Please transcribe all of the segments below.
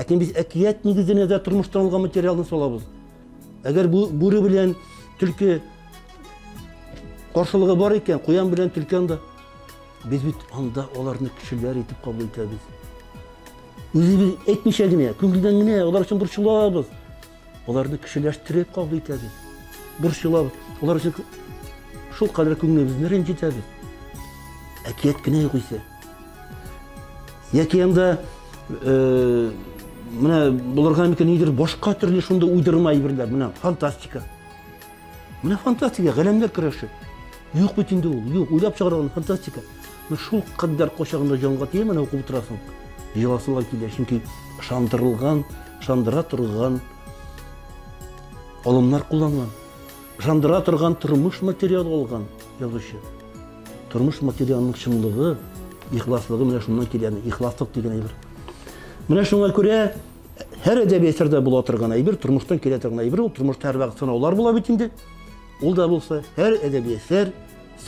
Ләкин без әкият нигезенә дә тормыштан алган материалны салабыз. Әгәр бу бүре белән төлке каршылыгы бар икән, куян белән төлке анда. Без бит анда аларны кешеләр итеп кабул итәбез. Үзебез әйтмичә генә, күңелдән генә алар өчен борчылабыз. Аларны кешеләштереп кабул итәбез. Борчылабыз. Алар өчен шул кадәр күңелебезне рәнҗетәбез. Әкият кенә юк исә. Яки анда э, менә булырга мөмкин нидер башка төрле шундый уйдырма әйберләр. Менә фантастика. Менә фантастика, галәмнәр көрәше. Юк бит инде ул, юк, уйлап чыгарылган фантастика. Менә шул кадәр кочагында җанга тия, менә укып утырасың. Җыласыңа килә, чөнки ышандырылган, ышандыра торган алымнар кулланган. Ышандыра торган тормыш материалы алган язучы. Тормыш материалының чынлыгы, ихласлыгы менә шуннан килә, ихласлык дигән әйбер. Менә шуңа күрә һәр әдәби әсәрдә була торган әйбер, тормыштан килә торган әйбер, ул тормышта һәрвакыт сынаулар була бит инде. Ул да булса, һәр әдәби әсәр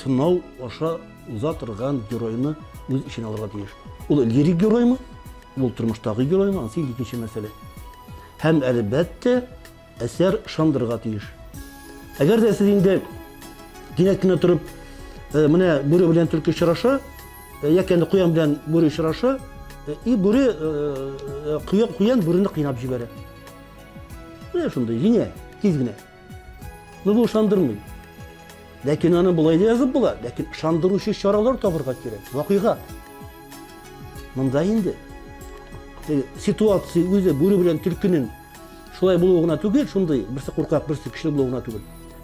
сынау аша уза торган геройны үз эченә алырга тиеш. Ул лирик героймы, ул тормыштагы героймы, анысы икенче мәсьәлә. Һәм әлбәттә, Әсәр ышандырырга тиеш. Әгәр дә сез инде кинәт кенә торып, э, менә бүре белән төлке очраша, э, яки инде куян белән бүре очраша, э, и бүре куян, куян бүрене кыйнап җибәрә. Менә шундый, җиңә, тиз генә. Ну, бу ышандырмый. Ләкин аны болай да язып була, ләкин ышандыручы чаралар табырга кирәк. Вакыйга. Монда инде ситуация үзе бүре белән төлкенең Шулай булуы гына түгел, шундый, берсе куркак, берсе көчле булуы гына түгел.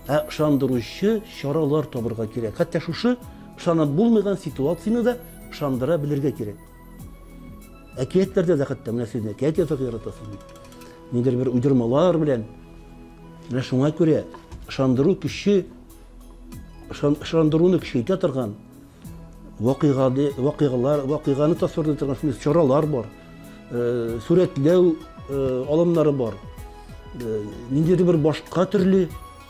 Ә ышандыручы чаралар табырга кирәк. Хәтта шушы ышанып булмаган ситуацияне дә ышандыра белергә кирәк. Әкиятләрдә дә хәтта менә сез әкият язарга яратасыз бит. Нидер бер уйдырмалар белән. Менә шуңа күрә ышандыру көче ышандыруны көчәйтә торган вакыйганы, вакыйгалар, вакыйганы тасвирлый торган шундый чаралар бар. Э, сурәтләү э, алымнары бар. Э, ниндидер бер башка төрле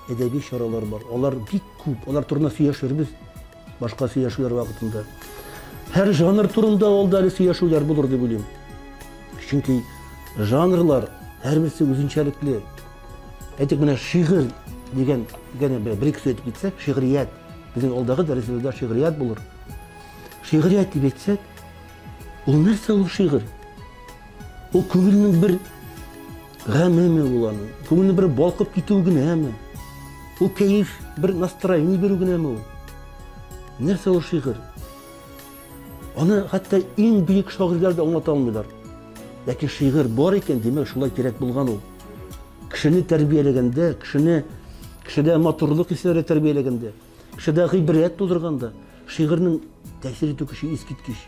әдәби чаралар бар. Алар бик күп. Алар турында сөйләшербез башка сөйләшүләр вакытында. Һәр жанр турында ул да әле сөйләшүләр булыр дип уйлыйм. Чөнки жанрлар һәрберсе үзенчәлекле. Әйтик, менә шигырь дигән генә бер ике сүз әйтеп китсәк, шигърият. Безнең алдагы дәресләрдә шигърият булыр. Шигърият дип әйтсәк, ул нәрсә ул шигырь? Ул күңелнең бер гамеме ул аның? Күңелнең бер балкып китүе генәме? Ул кәеф, бер настроение бирү генәме ул? Нәрсә ул шигырь? Аны хәтта иң бөек шагыйрьләр дә аңлата алмыйлар. Ләкин шигырь бар икән, димәк, шулай кирәк булган ул. Кешене тәрбияләгәндә, кешене кешедә матурлык хисләре тәрбияләгәндә, кешедә гыйбрәт тудырганда, шигырьнең тәэсир итү көче искиткеч.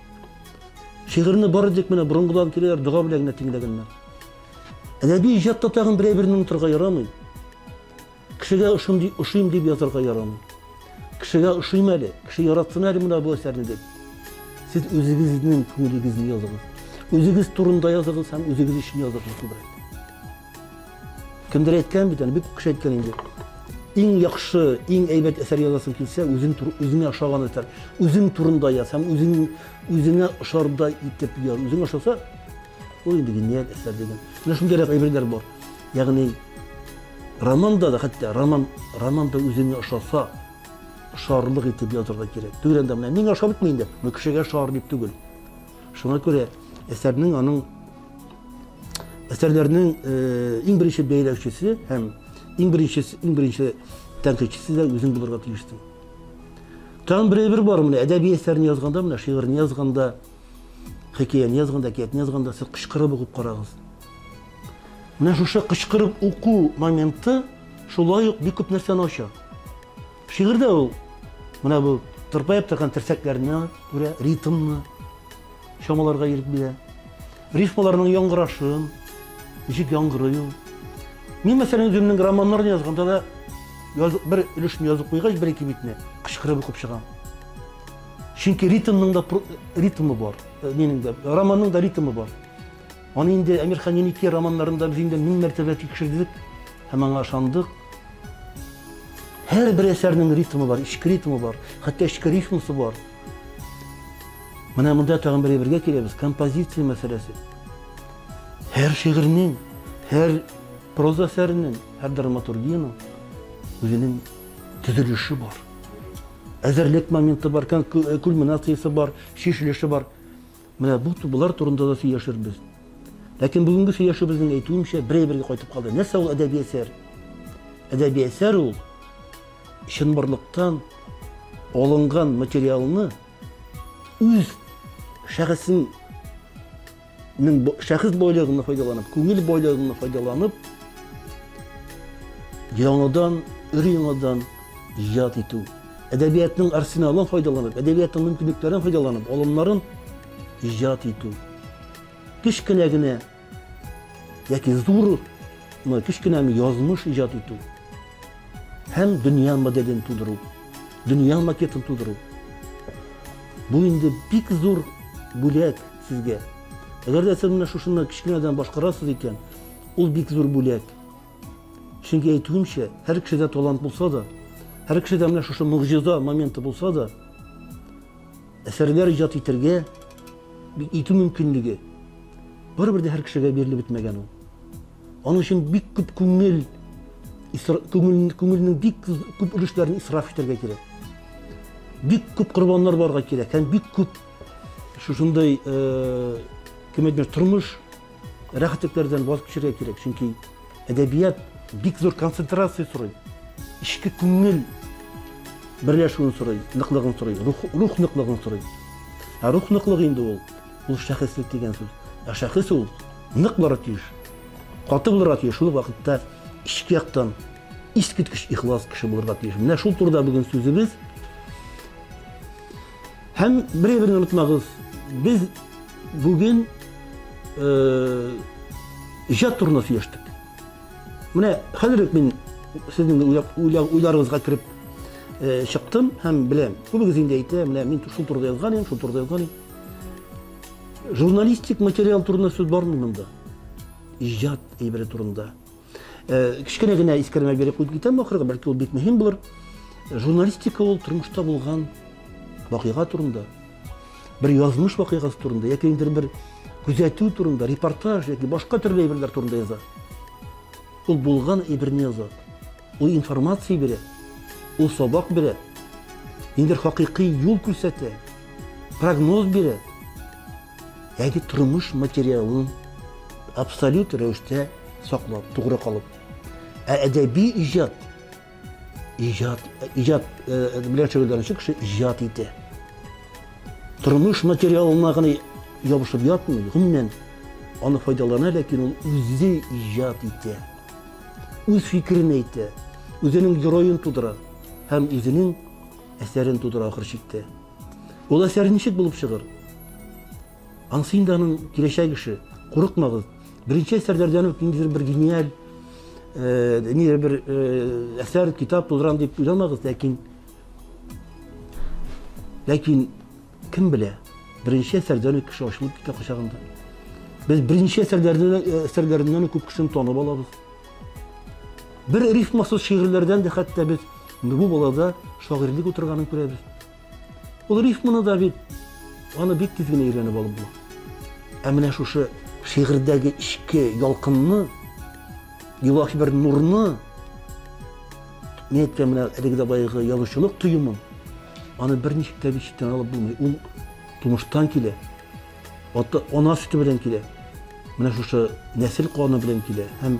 Шигырьне бары тик менә борынгыдан киләләр, дога белән генә тиңләгәннәр. Әдәби иҗатта тагын бер әйберне онытырга ярамый. Кешегә ошыйм дип, ошыйм дип язарга ярамый. Кешегә ошыйм әле, кеше яратсын әле менә бу әсәрне дип. Сез үзегезнең күңелегезне языгыз. Үзегез турында языгыз һәм үзегез өчен языгыз күбрәк. Кемдер әйткән бит, аны бик күп кеше әйткән инде. Иң яхшы, иң әйбәт әсәр язасың килсә, үзең үзеңә ошаган әсәр. Үзең турында яз һәм үзең үзеңә ошардай итеп яз. Үзеңә ошаса, ул инде гениаль әсәр дигән. Менә шундыйрак әйберләр бар. Ягъни романда да хәтта роман романда үзеңә ошаса, ошарлык итеп язарга кирәк. Түгел анда менә миңа ошап бетми инде, бу кешегә ошар дип түгел. Шуңа күрә әсәрнең аның әсәрләрнең э, иң беренче бәяләүчесе һәм иң беренче иң беренче тәнкыйтьчесе дә үзең булырга тиешсең. Тагын бер әйбер бар менә әдәби әсәрне язганда, менә шигырьне язганда, хикәяне язганда, әкиятне язганда сез кычкырып укып карагыз. Менә шушы кычкырып уку моменты шулай ук бик күп нәрсәне ача. Шигырьдә ул менә бу тырпаеп торган терсәкләрне күрә, ритмны чамаларга ирек бирә. Рифмаларның яңгырашын, ничек яңгырый ул. Мин, мәсәлән, үземнең романнарны язганда да яз, бер өлешен язып куйгач, бер-ике битне кычкырып укып чыгам. Чөнки ритмның да ритмы бар. Э, нинең дә, романның да ритмы бар. Аны инде Әмирхан Еники романнарында без инде мең мәртәбә тикшердек һәм аңа ышандык. Һәрбер әсәрнең ритмы бар, эчке ритмы бар, хәтта эчке рифмасы бар. Менә монда тагын бер әйбергә киләбез, композиция мәсьәләсе. Һәр шигырьнең, һәр проза әсәренең, һәр драматургиянең үзенең төзелеше бар. Әзерлек моменты бар, кульминациясе бар, чишелеше бар. Менә бу болар турында да сөйләшербез. Ләкин бүгенге сөйләшүебезнең әйтүемчә бер-бергә кайтып калды. Нәрсә ул әдәби әсәр? Әдәби әсәр ул чынбарлыктан алынган материалны үз шәхесен шәхес байлыгын файдаланып, күңел байлыгын файдаланып, яңадан, өр-яңадан иҗат итү. Әдәбиятның арсеналын файдаланып, әдәбиятның мөмкинлекләрен файдаланып, алымнарын иҗат итү. Кечкенә генә яки зур, кечкенә язмыш иҗат итү. Һәм дөнья моделен тудыру, дөнья макетын тудыру. Бу инде бик зур бүләк сезгә. Әгәр дә сез менә шушыны кечкенәдән башкарасыз икән, ул бик зур бүләк. Чөнки әйтүемчә, һәр кешедә талант булса да, һәр кешедә менә шушы могҗиза моменты булса да, әсәрләр иҗат итәргә итү мөмкинлеге барыбер дә һәр кешегә бирелеп бетмәгән ул. Аның өчен бик күп күңел, күңел, күңелнең бик күп өлешләрен исраф итәргә кирәк. Бик күп корбаннар барырга кирәк һәм бик күп шушындай э, кем әйтмеш, тормыш рәхәтлекләрдән ваз кичәргә кирәк. Чөнки әдәбият бик зур концентрация сорый. Эчке күңел берләшүен сорый, ныклыгын сорый, рух, рух ныклыгын сорый. Ә рух ныклыгы инде ул, ул шәхеслек дигән сүз. Ә шәхес ул нык булырга тиеш, каты булырга тиеш, шул ук вакытта эчке яктан искиткеч ихлас кеше булырга тиеш. Менә шул турыда бүген сүзебез. Һәм бер әйберне онытмагыз, без бүген э, иҗат турында сөйләштек. Менә хәзер үк мин сезнең уйларыгызга кереп э, чыктым һәм беләм. Күбегез инде әйтә, менә мин шул турыда язган идем, шул турыда язган идем. Журналистик материал турында сүз бармый монда. Иҗат әйбере турында. Э, кечкенә генә искәрмә биреп куеп китәм ахырга, бәлки ул бик мөһим булыр. Журналистика ул тормышта булган вакыйга турында, бер язмыш вакыйгасы турында, яки инде бер күзәтү турында, репортаж яки башка төрле әйберләр турында яза. Ул булган әйберне яза. Ул информация бирә, ул сабак бирә, инде хакыйкый юл күрсәтә, прогноз бирә. Яки тормыш материалын абсолют рәвештә саклап, тугры калып. Ә әдәби иҗат, иҗат, иҗат э, белән шөгыльләнүче кеше иҗат итә. Тормыш материалына гына ябышып ятмый, гомумән аны файдалана, ләкин ул үзе иҗат итә. Үз фикерен әйтә, үзенең героен тудыра һәм үзенең әсәрен тудыра ахыр чиктә. Ул әсәр ничек булып чыгыр? Ансы инде аның киләчәк эше. Курыкмагыз. Беренче әсәрләрдән үк ниндидер бер гениаль, э, ниндидер бер э, әсәр, китап тудырам дип уйламагыз, ләкин ләкин кем белә, беренче әсәрдән үк кеше ачылып китә кочагында. Без беренче әсәрләрдән э, әсәрләреннән үк күп кешене танып алабыз. Бер рифмасыз шигырьләрдән дә хәтта без бу балада шагыйрьлек утырганын күрәбез. Ул рифманы да бит аны бик тиз генә өйрәнеп алып була. Ә менә шушы шигырьдәге эчке ялкынны, илаһи бер нурны, мин әйткән менә әлеге дә баягы язучылык тоемын, аны берничек тә бит читтән алып булмый. Ул тумыштан килә. Ата, ана сөте белән килә. Менә шушы нәсел каны белән килә һәм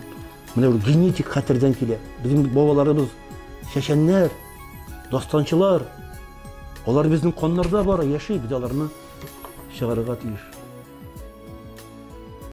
менә бер генетик хәтердән килә. Безнең бабаларыбыз чәчәннәр, дастанчылар. Алар безнең каннарда бар, яши, без аларны чыгарырга тиеш.